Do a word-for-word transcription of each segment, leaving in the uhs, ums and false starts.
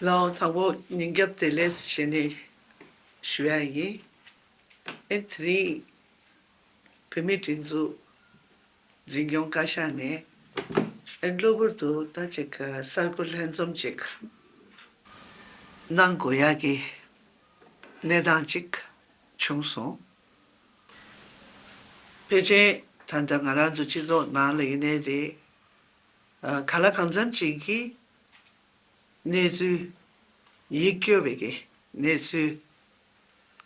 ལའོ་དང་པོ་ཉིན་རྒྱབ་བདེ་ལེགས་ཞེས་ནས་ཞུ་ཡ་ཡིན། ཨེ་དེ་རིང་བོད་མིའི་སྒྲིག་འཛུགས་འཛིན་སྐྱོང་བཀའ་ཤག་ནས་ཨེ་གློ་བུར་དུ་ད་ཅིག་གསར་འགོད་ལྷན་འཛོམས་ཅིག་གནང་དགོས་ཡ་གི་གནས་སྟངས་ཅིག་བྱུང་སོང་། ཕལ་ཆེར་ད་ལྟ་ང་རང་ཚོ་སྤྱི་ཚོགས་ནང་ལ་ཡིན་ནའི་རེད། ཨ་གང་ལ་གང་འཚམ་ཅིག་གིས་གནས་ཚུལ་ཡིད་སྐྱོ་བའི་གི་གནས་ཚུལ།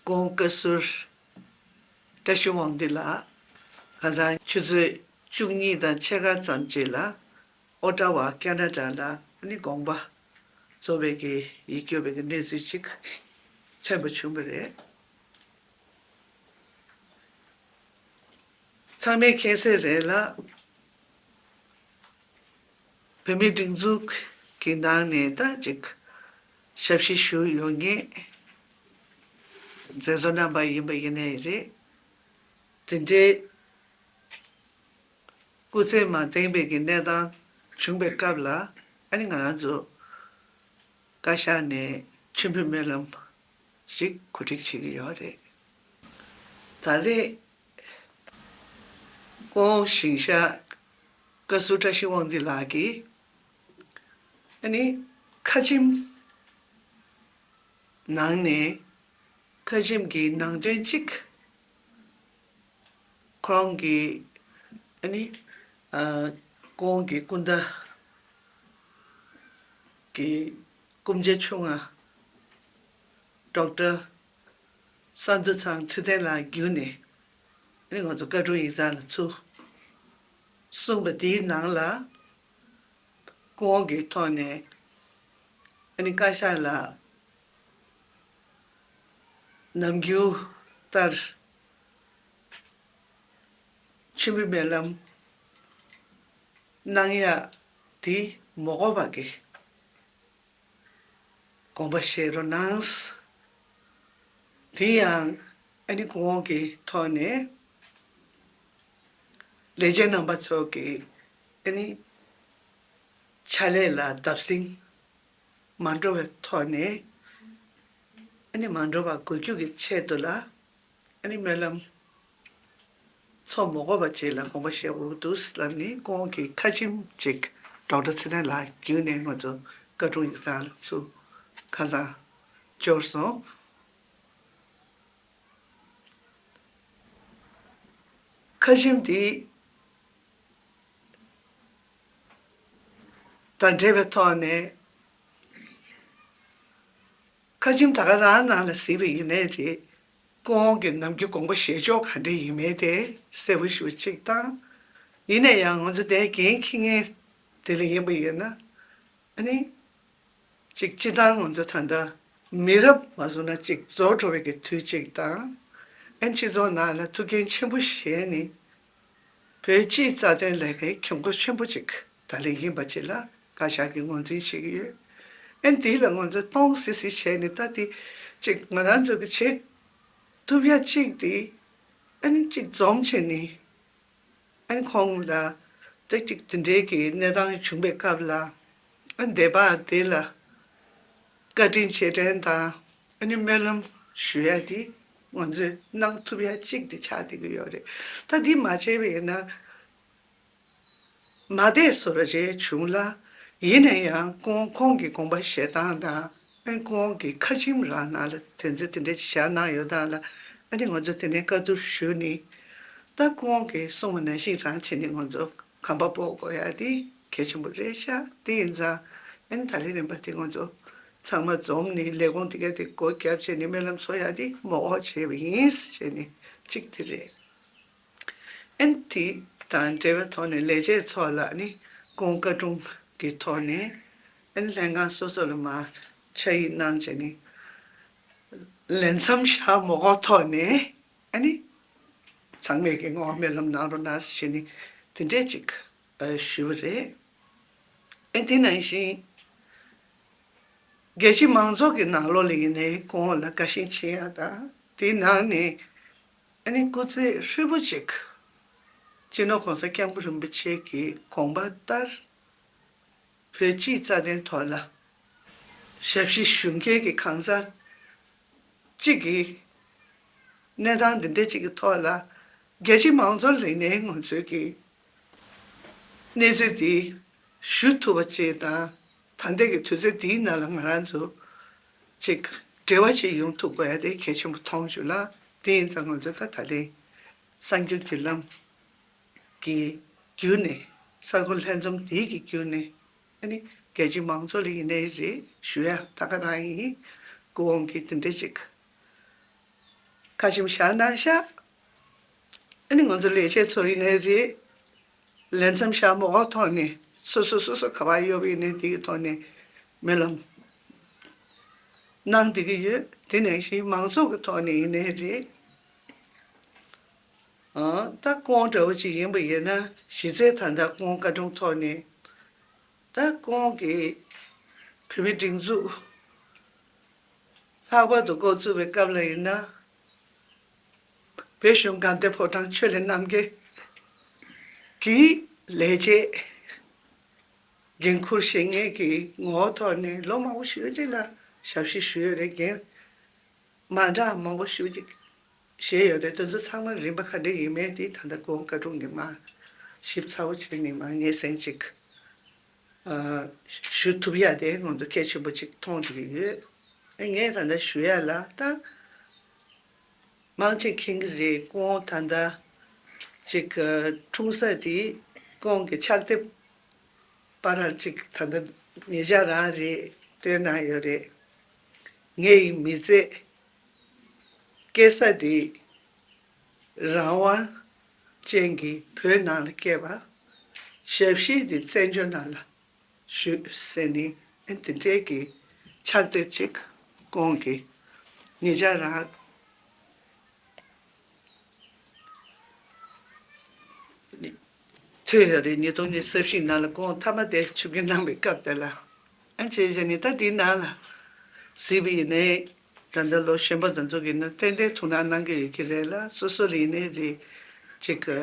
ཀོང་བཀའ་ཟུར་བཀྲ་ཤིས་དབང་འདུས་ལགས་ཁ་སང་ཆུ་ཚོད་བཅུ་གཉིས་དང་ཕྱེད་ཀ་ཙམ་ཅིག་ལ་ཨོ་ཊ་ཝ་ཁེ་ན་ཌ་ལ་ཨ་ནི་དགོངས་པ་རྫོགས་པའི་གི་ཡིད་སྐྱོ་བའི་གི་གནས་ཚུལ་ཅིག་ཐོན་པ་བྱུང་བ་རེད། ཚང་མས་མཁྱེན་གསལ་རེད་ལ། བོད་མིའི་སྒྲིག་འཛུགས་ཀྱི་ནང་ནས་ད་ཅིག་ཞབས་ཕྱི་ཞུ་ཡོང་མཁན་མཛད་གཙོ་རྣམ་པ་ཡིན་པ་ཡིན་ནའི་རེད། དེ་འདྲའི་སྐུ་ཚེ་མ་བརྟན་པའི་གི་གནས་སྟངས་བྱུང་པའི་སྐབས་ལ་ཨ་ནི་ང་རང་ཚོ་བཀའ་ཤག་ནས་མཆན་བུ་སྨོན་ལམ་ཞིག་གོ་སྒྲིག་བྱེད་ཀྱི་ཡོད་རེད། ད་རེས་ཀོང་ཞིང་གཤེགས་བཀའ་ཟུར་བཀྲ་ཤིས་དབང་འདུས་ལགས་ཀྱིས་ཨ་ནི་ཁ་ཆེམས་ནང་ནས་ཁ་ཆེམས་ཀྱི་ནང་དོན་གཅིག་ཁོང་གིས་ཨ་ནི་ཨ་ཁོང་གི་སྐུ་ཟླ་གི་སྐུ་ཕྱྭ་ཆུང་ང་ཌོག་ཊར་ས་འདུ་ཚང་ཚེ་བརྟན་ལགས་བརྒྱུད་ནས་ཨ་ནི་ང་ཚོ་བཀའ་དྲུང་ཡིག་ཚང་ལ་ཚུར་གསུངས་པ་དེའི་ནང་ལ། ཁོང་གི་ཐོག་ནས་ཨ་ནི་བཀའ་ཤག་ལ་ནམ་རྒྱུན་ལྟར་མཆོད་འབུལ་སྨོན་ལམ་གནང་ཡག་དེ་མ་དགོས་པ་གི་དགོངས་པ་བཞེས་རོགས་གནང་། དེ་ཡང་ཨ་ནི་ཁོང་གི་ཐོག་ནས་ལས་བྱེད་རྣམ་པ་ཚོ་གི་ཨ་ནི་ཕྱག་ལས་ལ་བརྡབ་གསིག་མ་འགྲོ་བའི་ཐོག་ནས་ཨ་ནི་མ་འགྲོ་བ་དགོས་རྒྱུ་གི་ཆེད་དུ་ལ་ཨ་ནི་སྨོན་ལམ་ཚོགས་མ་དགོས་པ་ཅིག་ལ་དགོངས་པ་བཞེས་དགོས་འདུག་ལབ་ནས་ཁོང་གི་ཁ་ཆེམས་ཅིག་ཌོག་ཊར་ཚེ་བརྟན་ལགས་བརྒྱུད་ནས་ང་ཚོ་བཀའ་དྲུང་ཡིག་ཚང་ལ་ཚུར་ཁ་སང་འབྱོར་སོང་། ཁ་ཆེམས་དེ་དང་འབྲེལ་བའི་ཐོག་ནས་ཁ་ཆེམས་ད་ག་རང་ནང་ལ་གཟིགས་པ་ཡིན་ནའི་རེད། ཁོང་གི་ནམ་རྒྱུན་དགོངས་པ་བཞེས་ཕྱོགས་ག་འདྲ་ཡིན་མིན་དེ་གསལ་པོ་ཞེ་པོ་ཅིག་དང་། ཡིན་ན་ཡང་ང་ཚོ་དེ་འགན་འཁྱེར་མཁན་དེ་ལ་ཡིན་པ་ཡིན་ན་ཨ་ནི། གཅིག་སྤྱི་བཏང་ང་ཚོ་ད་ལྟ་མི་རབས་མ་བཟུང་ན་གཅིག་རྫོགས་འགྲོ་བའི་གི་དུས་གཅིག་དང་། ཨན་སྤྱི་ཚོགས་ནང་ལ་ཐུགས་འགན་ཆེན་པོ་བཞེས་ནས་བོད་སྤྱིའི་རྩ་དོན་ལས་ཀའི་གྱོང་གུད་ཆེན་པོ་གཅིག་ད་ལན་ཡིན་པ་ཅིག་ལ་བཀའ་ཤག་གིས་ངོས་འཛིན་བྱེད་ཀྱི་ཡོད། ཨན་དེ་ལ་ང་ཚོ་སྟོང་སི་སི་བྱས་ནས་ད་དེ་གཅིག་ང་རང་ཚོ་གི་བྱེད་ཐུབ་ཡ་གཅིག་དེ་ཨན་གཅིག་འཛོམས་བྱས་ནས། ཨན་ཁོང་ལ་ཏག་ཏག་དེ་འདྲའི་གི་གནས་སྟངས་བྱུང་བའི་སྐབས་ལ་ཨན་སྡེ་པ་དེ་ལ་བཀའ་དྲིན་རྗེས་དྲན་དང་ཨ་ནི་སྨོན་ལམ་ཞུ་ཡ་དེ་ང་ཚོས་གནང་ཐུབ་ཡ་གཅིག་དེ་ཆགས་བསྡད་ཀྱི་ཡོད་རེད། ད་འདི་མ་བྱས་པ་ཡིན་ན་མ་བསྡད་བཟོ་འདྲ་ཅིག་བྱུང་ལ། ཡིན་ན་ཡང་ཁོང་ཁོང་གི་དགོངས་པ་བཞེས་སྟངས་དང་། ཨ་ནི་ཁོང་གི་ཁ་ཆེམས་རང་ནང་ལ་དོན་ཚན་དེ་འདྲ་ཞིག་བཞག་གནང་ཡོད་སྟངས་ལ་ཨ་ནི་ང་ཚོ་དེ་ནས་བཀའ་བསྡུར་ཞུས་ནས། ད་ཁོང་གིས་གསུངས་པ་ནང་བཞིན་རང་བྱས་ནས་ང་ཚོ་གོམ་པ་སྤོ་དགོས་ཡ་དེ་གལ་ཆེན་པོ་རེད་ཤག་དེ་ཡིན་ཙང་ཨ་ནི་ད་ལན་རིམ་པ་དེ་ང་ཚོ་ཚང་མ་འཛོམས་ནས་ལས་ཁུངས་དེ་ག་དེ་སྒོ་བརྒྱབ་བྱས་ནས་སྨོན་ལམ་འཚོགས་ཡ་དེ་མ་འོག་བྱས་པ་ཡིན་ཞེས་ནས་གཅིག་དེ་རེད། ཨན་དེ་དང་འབྲེལ་བའི་ཐོག་ནས་ལས་བྱེད་ཚོ་ལ་ནི་ཁོང་བཀའ་དྲུང་གི་ཐོག་ནས་ཨན་ལྷན་ཁང་སོ་སོ་ལ་མར་ཕྱག་ཡིག་གནང་བྱས་ནས་ལས་མཚམས་བཞག་མ་དགོས་ཐོག་ནས་ཨ་ནི་ཚང་མས་ཀྱི་ངོ་སྨོན་ལམ་གནང་རོགས་གནང་ཞེས་ནི་དེ་འདྲས་ཅིག་ཞུས་པ་རེད། ཨན་དེ་ནང་བཞིན་རྒྱལ་སྤྱི་མང་ཚོགས་ཀྱི་ནང་ལོགས་ལ་ཡིན་ནའི་ཁོང་ལ་དགའ་ཞེན་བྱེད་ཡ་དང་དེའི་ནང་ནས་ཨ་ནི་སྐུ་ཚེ་ཧྲིལ་པོ་ཅིག་སྤྱི་ནོར་༸གོང་ས་༸སྐྱབས་མགོན་རིན་པོ་ཆེ་གི་དགོངས་པ་ལྟར་བོད་སྤྱིའི་རྩ་དོན་ཐོག་ལ་ ཞབས་ཕྱི་ཞུ་མཁན་གྱི་གང་ཟག་གཅིག་གིས་གནས་སྟངས་འདི་འདྲ་གཅིག་གི་ཐོག་ལ་རྒྱལ་སྤྱིའི་མང་གཙོ་ལས་གནས་ང་ཚོས་ཀྱི་གནས་ཚུལ་འདི་ཞུ་ཐུབ་པ་ཅིག་དང་། ད་ལྟའི་གི་དུས་ཚོད་འདིའི་ནང་ལ་ང་རང་ཚོ་ཅིག་འབྲེལ་བ་ཅིག་ཡོང་ཐུབ་དགོས་ཡ་དེ་གལ་ཆེན་པོ་མཐོང་བྱུང་ལ། དེ་ཡིན་ཙང་ང་ཚོ་ད་ད་ལན་གསར་འགྱུར་བརྒྱུད་ལམ་གྱི་བརྒྱུད་ནས། གསར་འགོད་ལྷན་འཛོམས་འདི་གི་བརྒྱུད་ནས། ཨ་ནི་རྒྱལ་སྤྱིའི་མང་གཙོ་ལ་ཡིན་ནའི་རེད། ཞུ་ཡ་ད་ག་རང་ཡིན། སྐུ་ངོ་གིས་དེ་འདྲ་ཅིག་ཁ་ཆེམས་བཞག་གནང་ཤག་ཨ་ནི་ང་ཚོ་ལས་བྱེད་ཚོ་ཡིན་ནའི་རེད། ལས་མཚམས་བཞག་མ་འོག་ཐོག་ནས་སོ་སོ་སོ་སོ་ག་པར་གཡོག་པ་ཡིན་ནའི་དེ་གི་ཐོག་ནས་སྨོན་ལམ་གནང་བསྡད་ཀྱི་ཡོད། དེ་ནང་བཞིན་མང་ཚོགས་ཀྱི་ཐོག་ནས་ཡིན་ནའི་རེད། ཨ། ད་སྐུ་ངོ་འདྲ་བོ་ཅིག་ཡིན་པ་ཡིན་ན། གཞི་རྩའི་ད་ལྟ་སྐུ་ངོ་བཀའ་དྲུང་ཐོག་ནས། ད་སྐུ་ངོ་གིས་བོད་མིའི་སྒྲིག་འཛུགས་ལྷག་པར་དུ་འགོ་བཙུགས་པའི་སྐབས་ལ་ཡིན་ན། བོད་གཞུང་དགའ་ལྡན་ཕོ་བྲང་ཆེད་ལས་རྣམ་རྒྱལ་གྱི་ལས་བྱེད་འགན་འཁུར་བཞེས་མཁན་གྱི་ངོ་བོ་ཐོག་ནས་ལོ་མང་པོ་ཞེ་པོ་ཅིག་ལ་ཞབས་ཕྱི་ཞུས་ཡོད་རེད། འགན་མ་འདྲ་མང་པོ་ཞེ་པོ་ཅིག་བཞེས་ཡོད་རེད། དེ་ཚོ་ཚང་མ་རིམ་པ་ག་འདྲ་ཡིན་མིན་དེ་ད་ལྟ་སྐུ་ངོ་བཀའ་དྲུང་གིས་མར་ཞིབ་ཚགས་པོ་བྱས་ནས་མར་སྙན་སེང་ཅིག་ཨ། ཞུ་ཐུབ་ཡ་དེ་ང་ཚོ་གལ་ཆེན་པོ་ཅིག་མཐོང་བསྡད་ཀྱི་ཡོད། ཨ། ངས་ད་ལྟ་ཞུ་ཡ་ལ་ད། མང་ཆེ་མཁྱེན་གྱི་རེད། སྐུ་ངོ་ད་ལྟ་ཅིག་འཁྲུངས་ས་དེ་སྐུ་ངོ་གི་ཕྱག་དེབ་པར་ཅིག་ད་ལྟ་ཉེ་ཆར་རང་རེད་བཏོན་གནང་ཡོད་རེད། ངའི་མི་ཚེ་སྐྱེལ་ས་དེ་རང་དབང་ཅན་གྱི་བོད་ནང་ལ་སྐྱེས་པ། ཞབས་ཕྱི་དེ་བཙན་བྱོལ་ནང་ལ་ཞུས་ཟེར་ནས། ཨ། དེ་འདྲའི་གི་ཕྱག་དེབ་ཅིག་སྐུ་ངོ་གིས་ཉེ་ཆར་རང་ཐོན་ཡོད་རེད། ཉིས་སྟོང་ཉི་ཤུ་རྩ་བཞི་ནང་ལ་སྐུ་ངོ་མཐའ་མ་དེ་ཆིབས་བསྒྱུར་གནང་བའི་སྐབས་དེ་ལ། ཨ། བྱས་བྱས་ནས་ད་དེའི་ནང་ལ་གཟིགས་པ་ཡིན་ནའི། ད་ལྟ་ལོ་གཞོན་པ་དེ་ཚོ་གིས་ན་ཏན་ཏན་ཐུགས་སྣང་གནང་གི་ཡོད་ཀྱི་རེད་ལ། སོ་སོ་ལ་ཡིན་ནའི་རེད། ཅིག་དཀའ་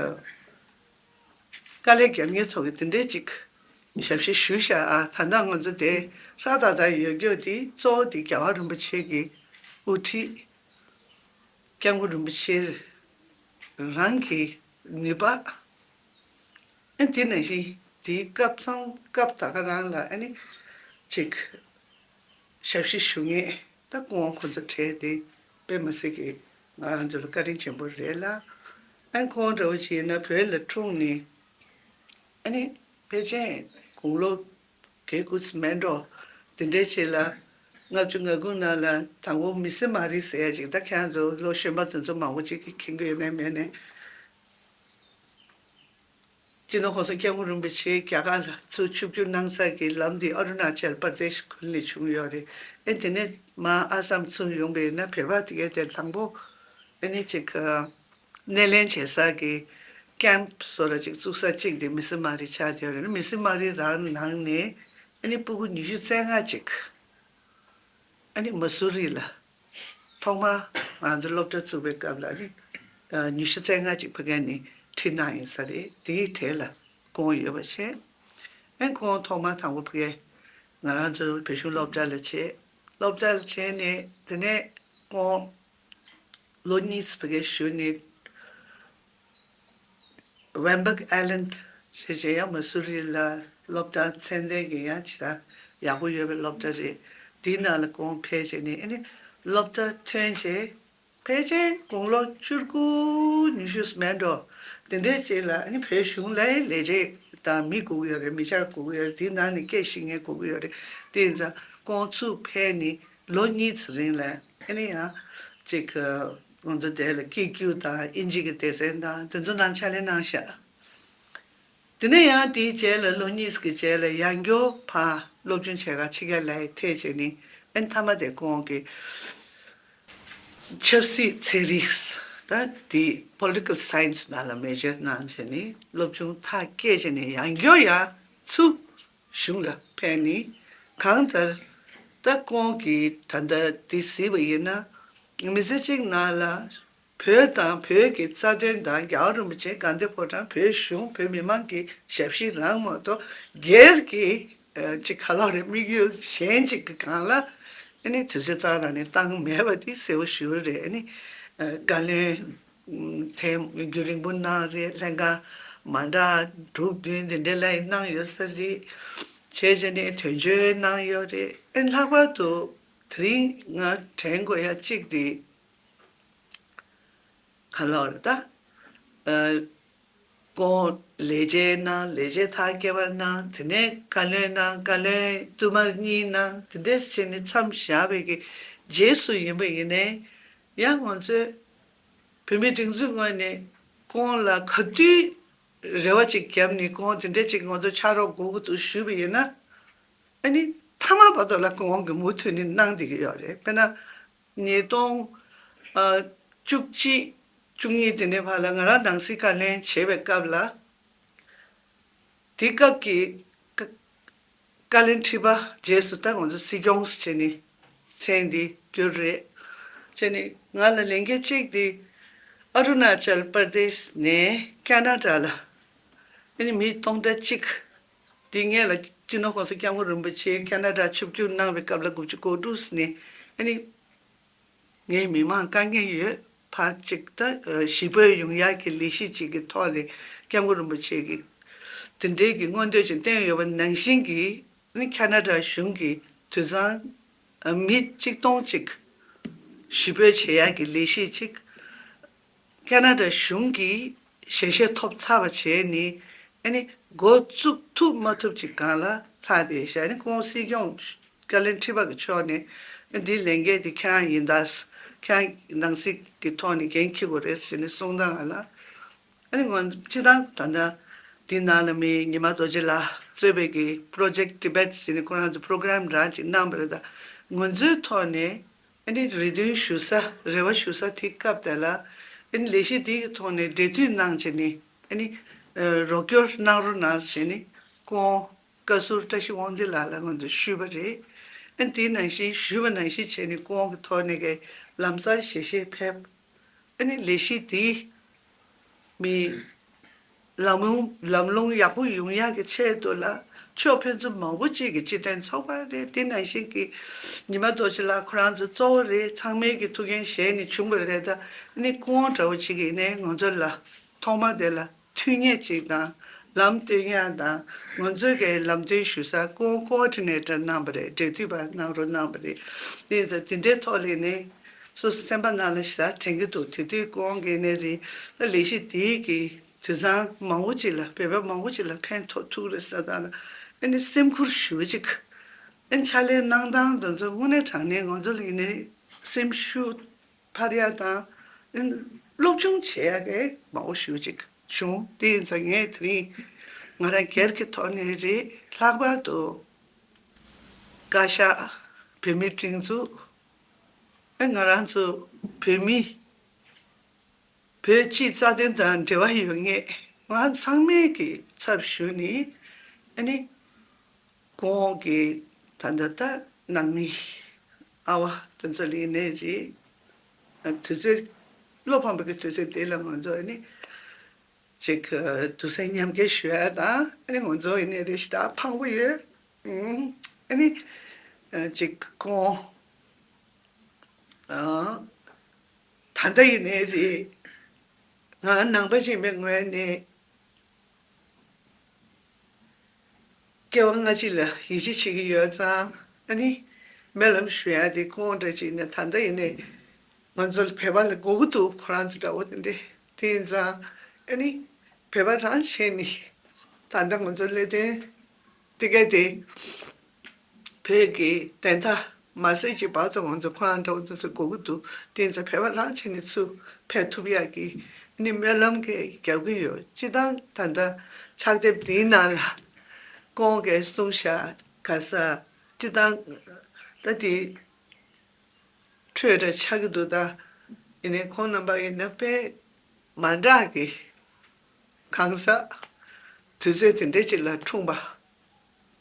ལས་རྒྱབ་མཁན་ཚོ་གིས་དེ་འདྲའི་ཅིག་ཞབས་ཕྱི་ཞུས་ཤག་ཨ། ད་ལྟ་ང་ཚོ་དེ་ཧྲ་ཏག་ཏག་ཡོད་རྒྱུ་དེ་གཙོ་བོ་དེ་རྒྱལ་བ་རིན་པོ་ཆེ་གི་དབུ་ཁྲིད། སྐྱབས་མགོན་རིན་པོ་ཆེ་རང་གི་ནུས་པ། ཨ། དེ་ནང་བཞིན་དེའི་སྐབས་མཚམས་སྐབས་ད་ག་རང་ལ། ཨ་ནི་ཅིག་ཞབས་ཕྱི་ཞུ་མཁན་ད་སྐུ་ངོ་ཁོང་ཚོ་གྲས་དེ་དཔེ་མི་སྲིད་ཀྱི་ང་རང་ཚོ་ལ་བཀའ་དྲིན་ཆེན་པོ་རེད་ལ། ཨ། ཁོང་འདྲ་བོ་ཅིག་ཡིན་ན་བོད་ལ་འཁྲུངས་ནས། ཨ་ནི་ཕལ་ཆེར་དགུང་ལོ་བརྒྱད་དགུ་ཙམ་མེད་འགྲོ། དེ་འདྲའི་ཅིག་ལ་ལྔ་བཅུ་ང་དགུ་ནང་ལ་དང་པོ་མི་སི་མ་རི་ཟེར་ཡ་ཅིག་ད་ཁྱེད་རང་ཚོ་ལོ་གཞོན་པ་དེ་ཚོ་མང་པོ་ཅིག་གིས་མཁྱེན་གྱི་ཡོད་མེད་མེད་ནས། སྤྱི་ནོར་༸གོང་ས་༸སྐྱབས་མགོན་རིན་པོ་ཆེ་རྒྱ་གར་ལ་ཚུར་ཆིབས་བསྒྱུར་གནང་ས་གི་ལམ་འདི་ཨ་རུ་ན་ཅལ་པར་དེ་ཤི་ཁུལ་ནས་བྱུང་ཡོད་རེད། ཨེ། དེ་ནས་མར་ཨ་སམ་ཚུར་ཡོང་པ་ཡིན་ན། བོད་པ་དེ་གའི་དེ་དང་པོ་ཨ་ནི་ཅིག་སྣེ་ལེན་བྱེད་ས་གི་ཀེམ་བཟོ་འདྲ་ཅིག་བཙུགས་ས་གཅིག་དེ་མི་སི་མ་རི་ཆགས་བསྡད་ཡོད་རེད། མི་སི་མ་རི་རང་ནང་ནས་ཨ་ནི་སྤུ་གུ་ཉི་ཤུ་རྩ་ལྔ་ཅིག་ཨ་ནི་མ་སུ་རི་ལ་ཐོག་མར་ང་ཚོ་སློབ་གྲྭ་བཙུགས་པའི་སྐབས་ལ་ཨ་ནི་ཉི་ཤུ་རྩ་ལྔ་ཅིག་ཕ་གི་ནས་ཁྲིད་གནང་ཡིན་ས་རེད། དེའི་གྲས་ལ་སྐུ་ངོ་ཡོད་པ་བྱས། ཨ། སྐུ་ངོ་ཐོག་མར་དང་པོ་ཕ་གི་ང་རང་ཚོ་བོད་གཞུང་སློབ་གྲྭ་ལ་བྱས། སློབ་གྲྭ་ལ་བྱས་ནས་དེ་ནས་སྐུ་ངོ་ལོ་གཉིས་ཙམ་ཕ་གིར་བཞུགས་ནས། ཝེམ་བག་ཨའི་ལན་བྱས་བྱས་ཡང་མ་སུ་རི་ལ་སློབ་གྲྭ་ཚད་ལྡན་གྱི་ཡང་ཅིག་ཡག་པོ་ཡོད་པའི་སློབ་གྲྭ་རེད། དེའི་ནང་ལ་སྐུ་ངོ་ཕེབས་བྱས་ནས། ཨ་ནི་སློབ་གྲྭ་ཐོན་བྱས་ཕལ་ཆེར་དགུང་ལོ་བཅུ་དགུ་ཉི་ཤུ་མེད་འགྲོ། དེ་འདྲའི་རྗེས་ལ་ཨ་ནི་བོད་གཞུང་ལ་ལས་བྱེད་དང་མི་དགོས་ཀྱི་ཡོད་རེད། མི་ཆ་དགོས་ཀྱི་ཡོད་རེད། དེའི་ནང་ནས་སྐད་ཤེས་མཁན་དགོས་ཀྱི་ཡོད་རེད། དེ་ཡིན་ཙང་སྐུ་ངོ་ཚུར་ཕེབས་ནས་ལོ་གཉིས་ཙམ་རིང་ལ་ཨ་ནི་ཡང་ཅིག་ང་ཚོ་དེ་ལ་སྐད་སྒྱུར་དང་དབྱིན་ཇི་གི་སྡེ་ཚན་དང་དེ་ཚོ་ནང་ཕྱག་ལས་གནང་ཤག་དེ་ནས་ཡང་དེའི་རྗེས་ལ་ལོ་གཉིས་ཀྱི་རྗེས་ལ་ཡང་བསྐྱར་ཕར་སློབ་སྦྱོང་བྱེད་གར་ཕྱི་རྒྱལ་ལ་ཐད་བྱས་ནས། ཨ་ནི་མཐའ་མ་དེ་ཁོང་གིས་ཆབ་སྲིད་ཚན་རིག་ད་དེ་Political Science ནང་ལ་མེ་ཇར་གནང་བྱས་ནས་སློབ་སྦྱོང་མཐར་སྐྱེལ་བྱས་ནས་ཡང་བསྐྱར་ཡང་ཚུར་གཞུང་ལ་ཕེབས་ནས། གང་ལྟར་ད་ཁོང་གིས་ད་ལྟ་དེ་གཟིགས་པ་ཡིན་ན། མི་ཚེ་གཅིག་ནང་ལ་བོད་དང་བོད་ཀྱི་རྩ་དོན་དང་། རྒྱལ་བ་རིན་པོ་ཆེ་དགའ་ལྡན་ཕོ་བྲང་། བོད་གཞུང་། བོད་མི་མང་གི་ཞབས་ཕྱི་རང་མ་གཏོགས། སྒེར་གྱི་ཨ་ཅིག་ག་ལབ་རེད། དམིགས་ཡུལ་གཞན་ཅིག་གི་སྒང་ལ་ ཨ་ནི་དུས་ཚོད་གཙང་རང་ནས་བཏང་མེད་པ་དེ་གསལ་པོ་ཞུ་རེད། ཨ་ནི་བཀའ་བློན་དེ་རྒྱུན་རིང་པོ་གནང་རེད། ལྷན་ཁང་མ་འདྲ་དྲུག་བདུན་དེ་འདྲ་ལ་གནང་ཡོད་ས་རེད། བྱས་བྱས་ནས་དོན་གཅོད་གནང་ཡོད་རེད། ཨ་ནི་ལྷག་པར་དུ་དེ་རིང་ང་དྲན་དགོས་ཡ་གཅིག་དེ། ག་ལབ་རེད་ད། ཨ། ཁོང་ལས་བྱེད་གནང་། ལས་བྱེད་ཐག་བཀད་པ་གནང་། དེ་ནས་བཀའ་བློན་གནང་། བཀའ་བློན་བསྟུད་མར་གཉིས་གནང་། དེ་འདྲས་བྱས་ནས་མཚམས་བཞག་པའི་གི་རྗེས་སུ་ཡིན་པ་ཡིན་ནའི། ཡང་ང་ཚོས་བོད་མིའི་སྒྲིག་འཛུགས་ངོས་ནས་ཁོང་ལ་ག་དུས་རེ་བ་ཅིག་བརྒྱབ་ནས། ཁོང་དེ་འདྲས་ཅིག་ང་ཚོ་ཕྱག་རོགས་དགོས་ཀྱི་འདུག་ཞུས་པ་ཡིན་ན། ཨ་ནི་མཐའ་མ་བར་དུ་ལ་ཁོང་གིས་མུ་མཐུད་ནས་གནང་བསྡད་ཀྱི་ཡོད་རེད། དཔེར་ན། ཉིས་སྟོང་བཅུ་གཅིག་བཅུ་གཉིས་དེ་འདྲའི་བར་ལ་ང་རང་ནང་སྲིད་བཀའ་བློན་བྱེད་པའི་སྐབས་ལ། དེ་སྐབས་ཀྱི་བཀའ་བཀའ་བློན་ཁྲི་པ་རྗེས་སུ་ད་ང་ཚོ་སྲིད་སྐྱོང་ཟེར་བྱས་ནས་མཚན་འདི་བསྒྱུར་རེད། བྱས་ནས་ང་ལ་ལས་འགན་གཅིག་དེ་ཨ་རུ་ན་ཅལ་པར་དེ་ཤི་ནས་ཁ་ན་ཌ་ལ་ཨ་ནི་མི་སྟོང་ཕྲག་གཅིག་དེ་སྔོན་ལ་སྤྱི་ནོར་༸གོང་ས་༸སྐྱབས་མགོན་རིན་པོ་ཆེ་ཁ་ན་ཌ་ཆིབས་བསྒྱུར་གནང་བའི་སྐབས་ལ་དགུ་བཅུ་གོ་དྲུག་ནས་ཨ་ནི། ངའི་མི་མང་དཀའ་ངལ་ཡོད་པ་ཅིག་ད། ཨ། ཞི་གྲོས་ཡོང་ཡག་གི་ལས་གཞི་ཅིག་གི་ཐོག་ལ་༸སྐྱབས་མགོན་རིན་པོ་ཆེ་གིས་དེ་འདྲའི་གི་མངོན་འདོད་ཅིག་བསྟན་ཡོད་པ་ནང་བཞིན་གྱི། ཨ་ནི་ཁ་ན་ཌ་གཞུང་གིས་དུས་སང་། ཨ། མི་གཅིག་སྟོང་ཅིག་ཞི་གྲོས་བྱེད་ཡག་གི་ལས་གཞི་ཅིག་ཁ་ན་ཌ་གཞུང་གིས་ཞལ་བཞེས་ཐོབ་ཚར་བ་བྱས་ནས། ཨ་ནི་འགོ་བཙུགས་ཐུབ་མ་ཐུབ་ཅིག་སྒང་ལ་ལྷག་བསྡད་ཤག་ཨ་ནི་ཁོང་སྲིད་སྐྱོང་བཀའ་བློན་ཁྲི་པ་གི་ཕྱོགས་ནས། ཨ། འདིའི་ལས་འགན་འདི་ཁྱེད་རང་ཡིན་ད། ཁྱེད་རང་ནང་སྲིད་ཀྱི་ཐོག་ནས་འགན་འཁྱེར་དགོས་རེད་ཟེར་ནས་གསུངས་སྟངས་ལ། ཨ་ནི་ང་སྤྱིར་བཏང་ད་ལྟ་འདི་ནང་ལ་མི་ཉི་མ་རྡོ་རྗེ་ལགས་གཙོས་པའི་གི་Project Tibet ཟེར་ནས་ཁོ་རང་ཚོ་པོ་རོ་གྷ་རམ་རང་ཅིག་གནང་བ་རེད། ད་ང་ཚོའི་ཐོག་ནས། ཨ་ནི་རེ་འདུན་ཞུ་ས། རེ་བ་ཞུ་ས་དེ་སྐབས་དེ་ལ། ཨ་ནི་ལས་གཞི་དེའི་ཐོག་ནས་འབྲེལ་མཐུད་གནང་བྱས་ནས། ཨ་ནི་རོགས་སྐྱོར་གནང་རོགས་གནང་ཟེར་ནས་ཁོང་བཀའ་ཟུར་བཀྲ་ཤིས་དབང་འདུས་ལགས་ལ་ང་ཚོས་ཞུས་པ་རེད། ཨ་ནི་དེ་ནང་བཞིན་ཞུས་པ་ནང་བཞིན་བྱས་ནས་ཁོང་གི་ཐོག་ནས་ཀྱི་ལམ་སང་ཞལ་བཞེས་ཕེབས། ཨ་ནི་ལས་གཞི་དེ་མི་ལམ་ལུང་ལམ་ལུང་ཡག་པོ་ཡོང་ཡག་གི་ཆེད་དུ་ལ་ཕྱོགས་ཕན་ཚུན་མང་པོ་ཅིག་གི་སྤྱི་མཐུན་ཚོགས་པ་རེད། དེ་ནང་བཞིན་གྱི་ཉི་མ་རྡོ་རྗེ་ལགས་ཁོ་རང་ཚོ་གཙོ་བོ་རེད། ཚང་མའི་གི་ཐུགས་འགན་བཞེས་ནས་བྱུང་བ་རེད། ད་ཨ་ནི་ཁོང་འདྲ་བོ་ཅིག་ཡིན་ནའི་ང་ཚོ་ལ་ཐོག་མ་དེ་ལ་ཐུགས་ཉེ་ཅིག་དང་། ལམ་སྟོན་ཡག་དང་། ང་ཚོའི་གི་ལམ་སྟོན་ཞུ་ས་ཁོང་ཀོ་ཨོ་ཌི་ནེ་ཊར་གནང་བ་རེད། འབྲེལ་མཐུད་པ་གནང་རོགས་གནང་བ་རེད། དེ་ཡིན་ཙང་དེ་འདྲའི་ཐོག་ལ་ནས་སོ་སོ་སེམས་པ་ནང་ལ་ཞེ་དྲག་དྲན་གྱི་འདུག་དེ་དུས་ཁོང་གིས་ནས་རེད། ད་ལས་གཞི་དེའི་གི་དུད་ཚང་མང་པོ་ཅིག་ལ། བོད་པ་མང་པོ་ཅིག་ལ་ཕན་ཐོགས་ཐུབ་རེད་ཟེར་དང་། ཨ་ནི་སེམས་ཁུར་ཞུ་ཅིག་ཨ་ནི་ཕྱག་ལས་གནང་སྟངས་དེ་ཚོ་དངོས་གནས་དྲང་གནས་ང་ཚོ་ལ་ཡིན་ནའི་སེམས་ཤུགས་འཕར་ཡག་དང་། ཨ་ནི་སློབ་སྦྱོང་བྱེད་ཡག་གི་མང་པོ་ཞེ་པོ་ཅིག་བྱུང་། དེ་ཡིན་ཙང་ངས་དེ་རིང་ང་རང་སྒེར་གྱི་ཐོག་ནས་རེད། ལྷག་པར་དུ་བཀའ་ཤག་བོད་མིའི་སྒྲིག་འཛུགས། ཨ། ང་རང་ཚོ་བོད་མི། བོད་སྤྱིའི་རྩ་དོན་དང་འབྲེལ་བ་ཡོད་མཁན་ང་ཚང་མས་ཀྱི་ཚབ་ཞུས་ནས། ཨ་ནི་ཁོང་གི་ད་ལྟ་ད་ནང་མི་ཨ་བ་དེ་ཚོ་ལ་ཡིན་ནའི་རེད། དུས་ཚོད་བློ་ཕམ་པའི་གི་དུས་ཚོད་དེ་ལ་ང་ཚོ་ཨ་ནི་ཅིག་དུས་ཚོད་མཉམ་སྐྱེལ་ཞུ་ཡ་དང་། ཨ་ནི་ང་ཚོ་ཡིན་ནའི་རེད། ཞེ་དྲག་ཕངས་པོ་ཡོད། ཨ་ནི་ཅིག་ཁོང་། ཨ། ད་ལྟ་ཡིན་ནའི་རེད། ང་ནང་པ་ཅིག་མའི་ངོས་ནས་སྐྱེ་བ་སྔ་ཕྱི་ལ་ཡིད་ཆེས་བྱེད་ཀྱི་ཡོད་ཙང་། ཨ་ནི་སྨོན་ལམ་ཞུ་ཡ་དེ་ཁོང་འདྲ་ཅིག་ནས་ད་ལྟ་ཡིན་ནའི་ང་ཚོ་ལ་བོད་པ་ལ་དགོས་ཀྱི་འདུག་ཁོ་རང་ཚོ་འདྲ་བོ་དེ་འདྲས། དེ་ཡིན་ཙང་ཨ་ནི་བོད་པ་རང་བྱས་ནས་ད་ལྟ་ང་ཚོ་ལས་དོན་དེ་ག་དེ་བོད་ཀྱི་བདེན་མཐའ་མ་གསལ་གྱི་བར་དུ་ང་ཚོ་ཁོ་རང་འདྲ་བོ་དེ་ཚོ་དགོས་ཀྱི་འདུག་དེ་ཡིན་ཙང་བོད་པ་རང་བྱས་ནས་ཚུར་ཕེབས་ཐུབ་ཡག་གི་ཨ་ནི་སྨོན་ལམ་གྱི་རྒྱག་གི་ཡོད། སྤྱིར་བཏང་ད་ལྟ་ཕྱག་དེབ་འདིའི་ནང་ལ་ཁོང་གིས་གསུངས་བཞག་ག་ས། སྤྱིར་བཏང་ད་དེ་འཕྲོས་འདྲ་ཆགས་ཀྱི་འདུག་ད་ཡིན་ནའི་ཁོང་རྣམ་པ་ཡིན་ན་དཔེ་མ་འདྲ་གི་གང་ཟག་དུས་ཚོད་དེ་འདྲ་ཅིག་ལ་འཁྲུངས་པ།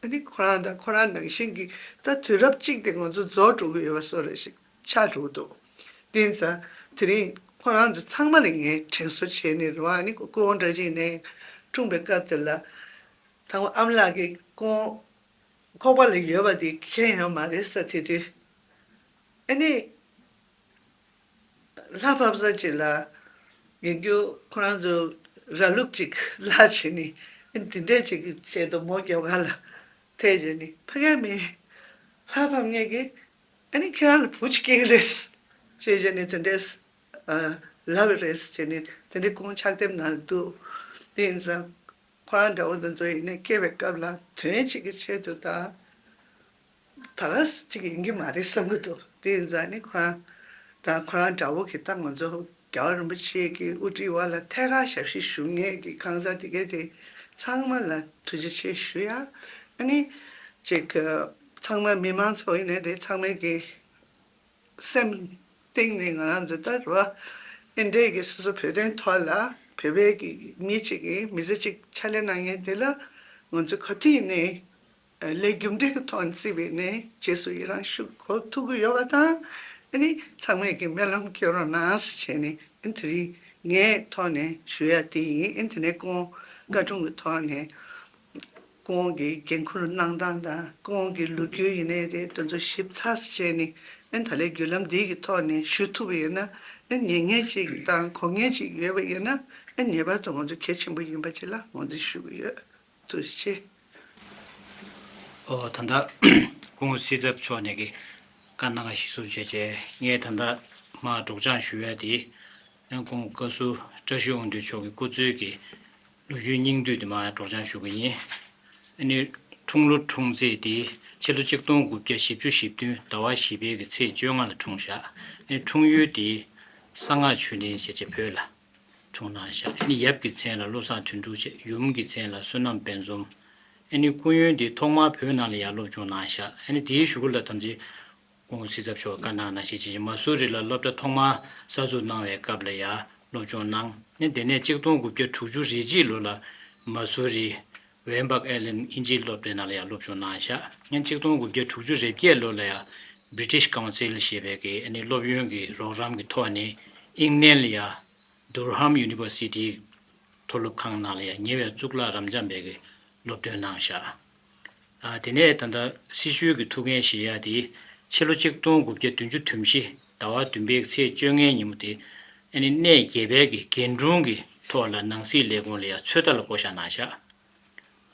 ཨ་ནི་ཁོ་རང་དང་ཁོ་རང་ནང་བཞིན་གྱི་ད་དུས་རབས་གཅིག་དེ་ང་ཚོ་རྫོགས་འགྲོ་གི་ཡོད་པ་བཟོ་འདྲ་ཞིག་ཆགས་འགྲོ་གི་འདུག་དེ་ཡིན་ཙང་དེ་རིང་ཁོ་རང་ཚོ་ཚང་མ་ལ་ངས་དྲན་གསོ་བྱས་ནས་རེད་བ། ཨ་ནི་སྐུ་ངོ་འདྲ་ཅིག་ནས་འཁྲུངས་པའི་སྐབས་དེ་ལ་དང་པོ་ཨ་མ་ལགས་ཀྱིས་ཁོང་ཁོག་པ་ལ་ཡོད་པ་དེ་མཁྱེན་ཡོད་མ་རེད་ས། དེ་དུས་ ཨ་ནི་ལྷ་ཕབ་ས་ཅིག་ལ་ཡིན་རྒྱུ་ཁོ་རང་ཚོ་ར་ལུག་ཅིག་ལ་བྱས་ནས་ཨ་ནི་དེ་འདྲས་ཅིག་གི་ཆེད་དུ་མོ་རྒྱབ་ཁ་ལ་ཐད་བྱས་ནས་ཕ་གིར་མི་ལྷ་ཕབ་མཁན་གྱི་ཨ་ནི་ཁྱེད་རང་ལ་བུ་ཅིག་སྐྱེ་གི་རེད་ཅེས་བྱས་ནས་དེ་འདྲས་ལབ་པ་རེད་ཅེས་ནས་དེ་འདྲས་ཁོང་ཕྱག་དེབ་ནང་འདུག་དེ་ཡིན་ཙང་ཁོ་རང་འདྲ་བོ་དེ་ཚོ་ཡིན་ནའི་སྐྱེས་པའི་སྐབས་ལ་དོན་གཅིག་གི་ཆེད་དུ་དང་། ད་ག་ཅིག་ཡིན་གྱི་མ་རེད་བསམ་གྱི་འདུག་དེ་ཡིན་ཙང་ནི་ཁོ་རང་དང་ཁོ་རང་འདྲ་བོ་གི་ད་ང་ཚོ་རྒྱལ་བ་རིན་པོ་ཆེ་གི་དབུ་ཁྲིད་འོག་ལ་ཐད་ཀར་ཞབས་ཕྱི་ཞུ་མཁན་གྱི་གང་ཟག་དེ་གས་དེ་ཚང་མ་ལ་ཐུགས་རྗེ་ཆེ་ཞུ་ཡ། ཨ་ནི་ཅིག་ཚང་མ་མི་མང་ཚོ་ཡིན་ནའི་རེད། ཚང་མས་ཀྱི་སེམས་གཏིང་ནས་ང་རང་ཚོ་ད་རུ་ཨེ་འདྲས་ཀྱི་སོ་སོ་བོད་དོན་ཐོག་ལ་བོད་པའི་གི་མི་གཅིག་གི་མི་ཚེ་གཅིག་ཕྱག་ལས་གནང་མཁན་དེ་ལ་ང་ཚོ་ག་དུས་ཡིན་ནའི་ལས་རྒྱུ་འབྲས་ཀྱི་ཐོག་ནས་བརྩིས་པ་ཡིན་ནའི་རྗེས་སུ་ཡི་རང་ཞུ་དགོས་ཐུག་གི་ཡོད་པ་དང་། ཨ་ནི་ཚང་མས་ཀྱི་སྨོན་ལམ་སྐྱོན་རོགས་གནང་ཟེར་བྱས་ནས་ཨ་ནི་དེ་རིང་ངའི་ཐོག་ནས་ཞུ་ཡ་དེ་ཡིན། ཨ་ནི་དེ་ནས་ཁོང་བཀའ་དྲུང་གི་ཐོག་ནས་ཁོང་གི་འགན་ཁུར་གནང་སྟངས་དང་ཁོང་གི་ལོ་རྒྱུས་ཡིན་ནའི་རེད། དེ་ཚོ་ཞིབ་ཚགས་བྱས་ནས་ཨ་ནི་ད་ལས་བརྒྱུད་ལམ་འདི་གི་ཐོག་ནས་ཞུ་ཐུབ་པ་ཡིན་ན། ཨ་ནི་ཉན་མཁན་ཅིག་དང་གོ་མཁན་ཅིག་ཡོད་པ་ཡིན་ན་ཨ་ནི་ངེས་པར་དུ་ང་ཚོ་གལ་ཆེན་པོ་ཡིན་པ་ཅིག་ལ་ངོས་འཛིན་ཞུ་གི་ཡོད། ཐུགས་རྗེ་ཆེ། ཨོ། ད་ལྟ་ཁོང་སྲིད་ཚབ་མཆོག་ནས་ཀྱི་བཀའ་གནང་བ་གཞིར་བཟུང་བྱས་བྱས་ངས་ད་ལྟ་མར་སྒྲོག་སྦྱང་ཞུ་ཡ་དེ་ཡང་ཁོང་བཀའ་ཟུར་བཀྲ་ཤིས་དབང་འདུས་མཆོག་གི་སྐུ་གཙོས་ཀྱི་ལོ་རྒྱུས་སྙིང་བསྡུས་དེ་མར་སྒྲོག་སྦྱང་ཞུ་གི་ཡིན། ཨ་ནི་འཁྲུངས་ལོ་འཁྲུངས་ཚེས་དེ་ཕྱི་ལོ་གཅིག་སྟོང་དགུ་བརྒྱ་བཞི་བཅུ་ཞེ་བདུན་ཟླ་བ་བཞི་པའི་གི་ཚེས་བཅོ་ལྔ་ལ་འཁྲུངས་བཞག་ཨ་ནི་འཁྲུངས་ཡུལ་དེ་གསང་སྔགས་ཆོས་གླིང་ཞེས་བྱ་བོད་ལ། འཁྲུངས་གནང་བཞག་ཨ་ནི་ཡབ་ཀྱི་མཚན་ལ་བློ་བཟང་དོན་གྲུབ་བྱས། ཡུམ་གྱི་མཚན་ལ་བསོད་ནམས་དཔལ་འཛོམས། ཨ་ནི་སྐུ་ཡོན་འདི་ཐོག་མར་བོད་ནང་ལ་ཡང་སློབ་སྦྱོང་གནང་བཞག་ཨ་ནི་དེའི་གཞུག་གུ་ལ་དམ་ཚིག་ཁོང་སྲིད་ཚབ་མཆོག་བཀའ་གནང་ནང་བཞིན་བྱས་ཤིང་མ་སུ་རི་ལ་སློབ་གྲྭ་ཐོག་མར་གསར་འཛུགས་གནང་བའི་སྐབས་ལ་ཡང་སློབ་སྦྱོང་གནང་། ཨ་ནི་དེ་ནས་གཅིག་སྟོང་དགུ་བརྒྱ་དྲུག་ཅུ་རེ་གཅིག་ལོ་ལ་མ་སུ་རི་ཝེན་བག་ཨེ་ལན་དབྱིན་ཇིའི་སློབ་གྲྭའི་ནང་ལ་ཡང་སློབ་སྦྱོང་གནང་བཞག་ཨ་ནི་གཅིག་སྟོང་དགུ་བརྒྱ་དྲུག་ཅུ་རེ་བརྒྱད་ལོ་ལ་ཡང་British Council ཞེས་པའི་གི་ཨ་ནི་སློབ་ཡོན་གྱི་རོགས་རམ་གྱི་ཐོག་ནས་ཨིང་ལན་ལ་ཡང་Durham University མཐོ་སློབ་ཁང་ནང་ལ་ཡང་ཉེ་བའི་གཙུག་ལག་རབ་འབྱམས་པའི་གི་སློབ་སྟོན་གནང་བཞག་ཨ་དེ་ནས་ད་ལྟ་སྲི་ཞུའི་གི་ཐུགས་འགན་བཞེས་ཡ་དེ་ཕྱི་ལོ་གཅིག་སྟོང་དགུ་བརྒྱ་བདུན་ཅུ་དོན་བཞི་ཟླ་བ་བདུན་པའི་ཚེས་བཅོ་ལྔའི་ཉིན་མོ་དེ་ཨ་ནི་གནས་བརྒྱད་པའི་གི་རྒན་དྲུང་གི་ཐོག་ལ་ནང་སྲིད་ལས་ཁུངས་ལ་ཡང་ཚོད་ལྟ་ལ་བསྐོ་བཞག་གནང་བཞག་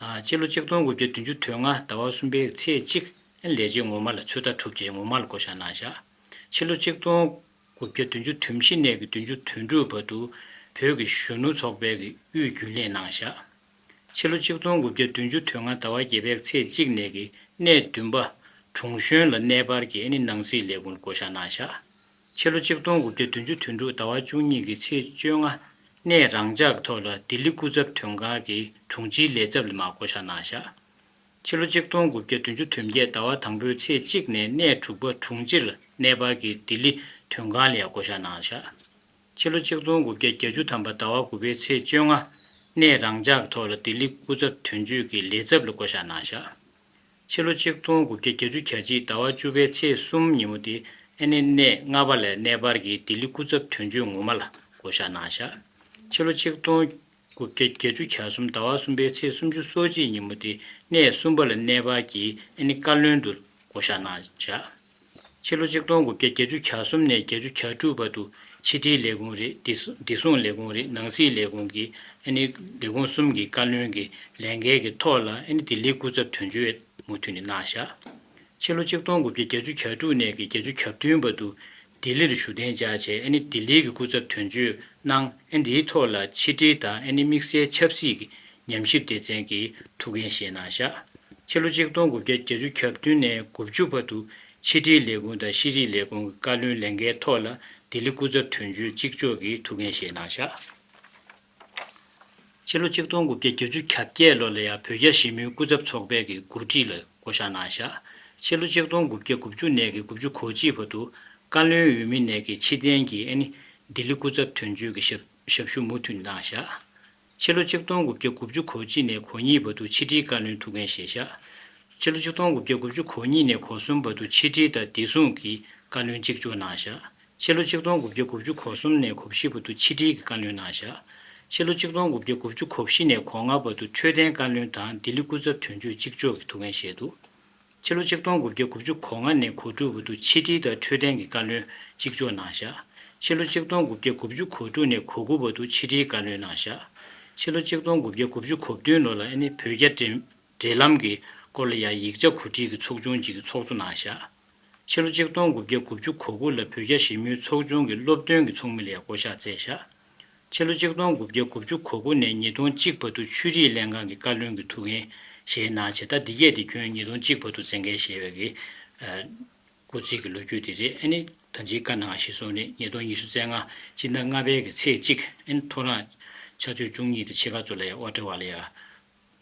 ཨ་ཕྱི་ལོ་གཅིག་སྟོང་དགུ་བརྒྱ་བདུན་ཅུ་དོན་ལྔ་ཟླ་བ་གསུམ་པའི་ཚེས་གཅིག་ཨ་ནི་ལས་བྱེད་ངོ་མ་ལ་ཚོད་ལྟ་གྲུབ་རྗེས་ངོ་མ་ལ་བསྐོ་བཞག་གནང་བཞག་ཕྱི་ལོ་གཅིག་སྟོང་དགུ་བརྒྱ་བདུན་ཅུ་དོན་བཞི་ནས་ཀྱི་བདུན་ཅུ་དོན་དྲུག་བར་དུ་བོད་ཀྱི་གཞོན་ནུ་ཚོགས་པའི་གི་དབུས་རྒྱུན་ལས་གནང་བཞག་ཕྱི་ལོ་གཅིག་སྟོང་དགུ་བརྒྱ་བདུན་ཅུ་དོན་ལྔ་ཟླ་བ་བརྒྱད་པའི་ཚེས་གཅིག་ནས་ཀྱི་གནས་བདུན་པ་དྲུང་གཞོན་ལ་གནས་སྤར་གྱིས་ཨ་ནི་ནང་སྲིད་ལས་ཁུངས་ལ་བསྐོ་བཞག་གནང་བཞག་ཕྱི་ལོ་གཅིག་སྟོང་དགུ་བརྒྱ་བདུན་ཅུ་དོན་དྲུག་ཟླ་བ་བཅུ་གཉིས་ཀྱི་ཚེས་བཅོ་ལྔ་གནས་རང་འཇགས་ཐོག་ལ་ལྡི་ལི་སྐུ་ཚབ་དོན་ཁང་གི་དྲུང་ཆེའི་ལས་ཚབ་ལ་མར་བསྐོ་བཞག་གནང་བཞག་ཕྱི་ལོ་གཅིག་སྟོང་དགུ་བརྒྱ་བདུན་ཅུ་དོན་བརྒྱད་ཟླ་བ་དང་པོའི་ཚེས་གཅིག་ནས་གནས་དྲུག་པ་དྲུང་ཆེ་ལ་གནས་སྤར་གྱིས་ལྡི་ལི་དོན་ཁང་ལ་ཡང་བསྐོ་བཞག་གནང་བཞག་ཕྱི་ལོ་གཅིག་སྟོང་དགུ་བརྒྱ་བརྒྱད་ཅུ་ཐམ་པ་ཟླ་བ་དགུ་པའི་ཚེས་བཅོ་ལྔ་གནས་རང་འཇགས་ཐོག་ལ་ལྡི་ལི་སྐུ་ཚབ་དོན་གཅོད་ཀྱི་ལས་ཚབ་ལ་བསྐོ་བཞག་གནང་བཞག་ཕྱི་ལོ་གཅིག་སྟོང་དགུ་བརྒྱ་བརྒྱད་ཅུ་གྱ་གཅིག་ཟླ་བ་བཅུ་པའི་ཚེས་གསུམ་ཉིན་མོ་དེ་ཨ་ནི་གནས་ལྔ་པ་ལ་གནས་སྤར་གྱིས་ལྡི་ལི་སྐུ་ཚབ་དོན་གཅོད་ངོ་མ་ལ་བསྐོ་བཞག་གནང་བཞག་ཕྱི་ལོ་གཅིག་སྟོང་དགུ་བརྒྱ་བརྒྱད་ཅུ་གྱ་གསུམ་ཟླ་བ་གསུམ་པའི་ཚེས་སུམ་ཅུ་སོ་གཅིག་ཉིན་མོ་དེ་གནས་གསུམ་པ་ལ་གནས་སྤར་གྱིས་ཨ་ནི་བཀའ་བློན་དུ་བསྐོ་བཞག་གནང་བཞག་ཕྱི་ལོ་གཅིག་སྟོང་དགུ་བརྒྱ་བརྒྱད་ཅུ་གྱ་གསུམ་ནས་བརྒྱད་ཅུ་གྱ་དྲུག་བར་དུ་ཕྱི་དྲིལ་ལས་ཁུངས་རེད། བདེ་སྲུང་བདེ་སྲུང་ལས་ཁུངས་རེད། ནང་སྲིད་ལས་ཁུངས་ཀྱི་ཨ་ནི་ལས་ཁུངས་གསུམ་གྱི་བཀའ་བློན་གྱི་ལས་འགན་གྱི་ཐོག་ལ་ཨ་ནི་ལྡི་ལིའི་སྐུ་ཚབ་དོན་གཅོད་མུ་མཐུད་ནས་གནང་བཞག་ཕྱི་ལོ་གཅིག་སྟོང་དགུ་བརྒྱ་བརྒྱད་ཅུ་གྱ་དྲུག་ནས་ཀྱི་བརྒྱད་ཅུ་གྱ་བདུན་བར་དུ་ལྡི་ལིར་བཞུགས་གདན་འཇགས་བྱས་ཨ་ནི་ལྡི་ལིའི་གི་སྐུ་ཚབ་དོན་གཅོད་གནང་། ཨ་ནི་འདིའི་ཐོག་ལ་ཕྱི་དྲིལ་དང་ཨ་ནི་དམིགས་བསལ་ཆབ་སྲིད་ཀྱི་ཉམས་ཞིབ་སྡེ་ཚན་གྱི་ཐུགས་འགན་བཞེས་གནང་བཞག་ཕྱི་ལོ་གཅིག་སྟོང་དགུ་བརྒྱ་བརྒྱད་ཅུ་གྱ་བདུན་ནས་དགུ་བཅུ་བར་དུ་ཕྱི་དྲིལ་ལས་ཁུངས་དང་ཤེས་རིག་ལས་ཁུངས་ཀྱི་བཀའ་བློན་ལས་འགན་ཐོག་ལ་ལྡི་ལི་སྐུ་ཚབ་དོན་གཅོད་གཅིག་ལྕོགས་ཀྱི་ཐུགས་འགན་བཞེས་གནང་བཞག་ཕྱི་ལོ་གཅིག་སྟོང་དགུ་བརྒྱ་བརྒྱད་ཅུ་གྱ་བརྒྱད་ལོ་ལ་ཡང་བོད་རྒྱ་ཞི་མོལ་སྐུ་ཚབ་ཚོགས་པའི་གི་འགོ་ཁྲིད་ལ་བསྐོ་བཞག་གནང་བཞག་ཕྱི་ལོ་གཅིག་སྟོང་དགུ་བརྒྱ་དགུ་བཅུ་ནས་གི་དགུ་བཅུ་གོ་གཅིག་བར་དུ་བཀའ་བློན་འོས་མི་ནས་གི་ཕྱི་རྟེན་གྱི་ཨ་ནི་ལྡི་ལི་སྐུ་ཚབ་དོན་གཅོད་ཀྱི་ཞབས་ཞབས་ཞུ་མུ་མཐུད་གནང་བཞག་ཕྱི་ལོ་གཅིག་སྟོང་དགུ་བརྒྱ་དགུ་བཅུ་གོ་གཅིག་ནས་གོ་གཉིས་བར་དུ་ཕྱི་དྲིལ་བཀའ་བློན་ཐུགས་འགན་བཞེས་བཞག་ཕྱི་ལོ་གཅིག་སྟོང་དགུ་བརྒྱ་དགུ་བཅུ་གོ་གཉིས་ནས་གོ་གསུམ་བར་དུ་ཕྱི་དྲིལ་དང་བདེ་སྲུང་གི་བཀའ་བློན་གཅིག་ལྕོགས་གནང་བཞག་ཕྱི་ལོ་གཅིག་སྟོང་དགུ་བརྒྱ་དགུ་བཅུ་གོ་གསུམ་ནས་གོ་བཞི་བར་དུ་ཕྱི་དྲིལ་གྱི་བཀའ་བློན་གནང་བཞག་ཕྱི་ལོ་གཅིག་སྟོང་དགུ་བརྒྱ་དགུ་བཅུ་གོ་བཞི་ནས་གོ་ལྔ་བར་དུ་འཕྲོད་བསྟེན་བཀའ་བློན་དང་ལྡི་ལི་སྐུ་ཚབ་དོན་གཅོད་གཅིག་ལྕོགས་ཀྱི་ཐུགས་འགན་བཞེས་འདུག་ཕྱི་ལོ་ཆིག་སྟོང་དགུ་བརྒྱ་དགུ་བཅུ་གོ་ལྔ་ནས་གོ་དྲུག་བར་དུ་ཕྱི་དྲིལ་དང་འཕྲོད་བསྟེན་གྱི་བཀའ་བློན་གཅིག་ལྕོགས་གནང་བཞག་ཕྱི་ལོ་ཆིག་སྟོང་དགུ་བརྒྱ་དགུ་བཅུ་གོ་དྲུག་ནས་གོ་དགུ་བར་དུ་ཕྱི་དྲིལ་བཀའ་བློན་གནང་བཞག་ཕྱི་ལོ་ཆིག་སྟོང་དགུ་བརྒྱ་དགུ་བཅུ་གོ་བདུན་ལོ་ལ་ཨ་ནི་བོད་རྒྱ་འབྲེལ་འབྲེལ་ལམ་གྱི་སྐོར་ལ་ཡང་ཡིག་ཆ་གོ་སྒྲིག་གི་ཚོགས་ཆུང་ཅིག་གི་ཚོགས་གཙོ་གནང་བཞག་ཕྱི་ལོ་ཆིག་སྟོང་དགུ་བརྒྱ་དགུ་བཅུ་གོ་དགུ་ལ་བོད་རྒྱ་ཞི་མོལ་ཚོགས་ཆུང་གི་སློབ་སྟོན་གྱི་ཚོགས་མི་ལ་ཡང་བསྐོ་གཞག་བསྩལ་བཞག་ཕྱི་ལོ་ཆིག་སྟོང་དགུ་བརྒྱ་དགུ་བཅུ་གོ་དགུ་ནས་ཉིས་སྟོང་གཅིག་བར་དུ་ཆོས་རིག་ལྷན་ཁང་གི་བཀའ་བློན་གྱི་ཐུགས་འགན་བཞེས་གནང་བྱས། ད་འདི་གས་དེ་ཁྱོན་ཉིས་སྟོང་གཅིག་བར་དུ་མཛད་འགན་བཞེས་པའི་གི་སྐུ་ཚེ་གི་ལོ་རྒྱུས་དེ་རེད། ཨ་ནི་ད་ཅིའི་བཀའ་གནང་གཞི་བཟུང་ནས་ཉིས་སྟོང་ཉི་ཤུ་རྩ་ལྔ་སྤྱི་ཟླ་ལྔ་པའི་གི་ཚེས་གཅིག་ཨ་ནི་ཐོ་རངས་ཆུ་ཚོད་བཅུ་གཉིས་དང་ཕྱེད་ཀ་ཚོ་ལ་ཡང་ཨོ་ཊ་ཝ་ལ་ཡང་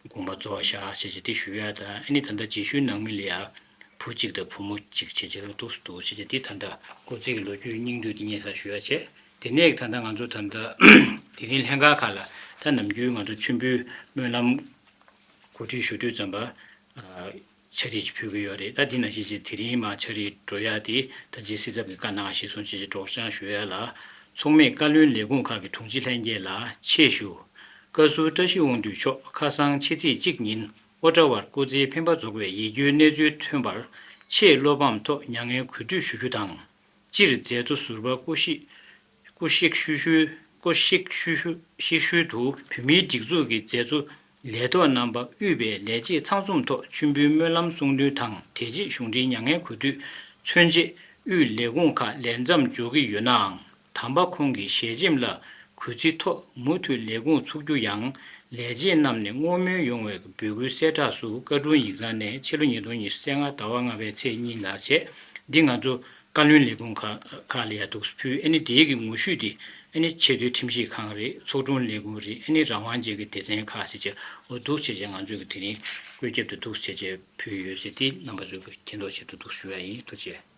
དགོངས་པ་རྫོགས་བཞག་ཞེས་བྱས་དེ་ཞུ་ཡ་དང་། ཨ་ནི་ད་ལྟ་རྗེས་ཤུལ་ནང་མི་ལ་ཡང་བུ་གཅིག་དང་བུ་མོ་གཅིག་བྱས་བྱས་འདུག་འདུག་ཞེས་བྱས་དེ་ད་ལྟ་སྐུ་ཚེ་གི་ལོ་རྒྱུས་སྙིང་བསྡུས་དེ་སྙན་སེང་ཞུ་ཡ་བྱས། དེ་ནས་ད་ལྟ་ང་ཚོ་ད་ལྟ་དེ་རིང་ལྷན་ཁག་ཁག་ལ་ད་ནམ་རྒྱུན་ང་ཚོ་མཆོད་འབུལ་སྨོན་ལམ་གོ་སྒྲིག་ཞུ་དུས་ཙམ་པ། ཕྱག་བྲིས་ཅིག་ཕུལ་གྱི་ཡོད་རེད། ད་འདི་ནང་བཞིན་བྱས་དེ་རིང་མར་ཕྱག་བྲིས་འགྲོ་ཡག་དེ་ད་ཅི་སྲིད་ཚབ་ཀྱིས་བཀའ་གནང་གཞིར་བཟུང་བྱས་བྱས་སྒྲོག་སྦྱང་ཞུ་ཡག་ལ། ཚོགས་མིས་བཀའ་བློན་ལས་ཁུངས་ཁག་གི་དྲུང་ཆེ་ལྷན་རྒྱས་ལ་ཆེད་ཞུ། བཀའ་ཟུར་བཀྲ་ཤིས་དབང་འདུས་མཆོག་ཁ་སང་ཕྱི་ཚེས་གཅིག་ཉིན་ཨོ་ཊ་ཝར་སྐུ་ཚེའི་འཕེན་པ་རྫོགས་པའི་ཡིད་སྐྱོའི་གནས་ཚུལ་ཐོན་པར་ཆེས་བློ་ཕམ་ཐོག་མྱ་ངན་གུས་འདུད་ཞུ་རྒྱུ་དང་། སྤྱིར་མཛད་གཙོ་ཟུར་པ་སྐུ་གཤེགས་སྐུ་གཤེགས་ཤུལ་ཤུལ་སྐུ་གཤེགས་ཤུལ་ཤུལ་གཤེགས་ཤུལ་དུ་བོད་མིའི་སྒྲིག་འཛུགས་ཀྱི་མཛད་གཙོ་ལས་ཐོག་རྣམ་པ་དབུས་པའི་ལས་བྱེད་ཚང་འཛོམས་ཐོག་མཆོད་འབུལ་སྨོན་ལམ་གསུང་འདོན་དང་དེ་རྗེས་གཞུང་འབྲེལ་མྱ་ངན་གུས་འདུད་མཚོན་ཆེད་དབུས་ལས་ཁུངས་ཁག་ལས་མཚམས་འཇོག་གི་ཡོད་ནའང་། དམ་པ་ཁོང་གི་ཞལ་ཆེམས་ལ་གུས་བརྩི་ཐོག་མུ་མཐུད་ལས་ཁུངས་ཚུགས་རྒྱུ་ཡང་། ལས་བྱེད་རྣམས་ནས་བསྔོ་སྨོན་ཡོང་བའི་འབོད་སྐུལ་གསལ་བསྒྲགས་སུ་བཀའ་དྲུང་ཡིག་ཚང་ནས་ཕྱི་ལོ་ཉིས་སྟོང་ཉི་ཤུ་རྩ་ལྔ་ཟླ་བ་ལྔ་པའི་ཚེས་གཉིས་ལ་བྱས། འདི་ང་ཚོ་བཀའ་བློན་ལས་ཁུངས་ཁག་ཁག་ལ་ཡང་འདུག་སེ་ཕུལ། ཨ་ནི་དེའི་གི་ངོ་བཤུས་དེ་ཨ་ནི་ཆེས་མཐོའི་ཁྲིམས་ཞིབ་ཁང་རེད། ཚོགས་དྲུང་ལས་ཁུངས་རེད། ཨ་ནི་རང་དབང་ཅན་གྱི་སྡེ་ཚན་ཁག་ཟེར་བྱས་འོ་འདུག་བྱས་བྱས་ང་ཚོས་གི་དེ་རིང་བཀོད་ཁྱབ་དུ་འདུག་བྱས་བྱས་ཕུལ་ཡོད་ཟེར་དེ་རྣམ་པ་ཚོས་གི་མཁྱེན་རྟོགས་ཆེད་དུ་འདུག་ཞུ་ཡ་ཡིན། ཐུགས་རྗེ་ཆེ།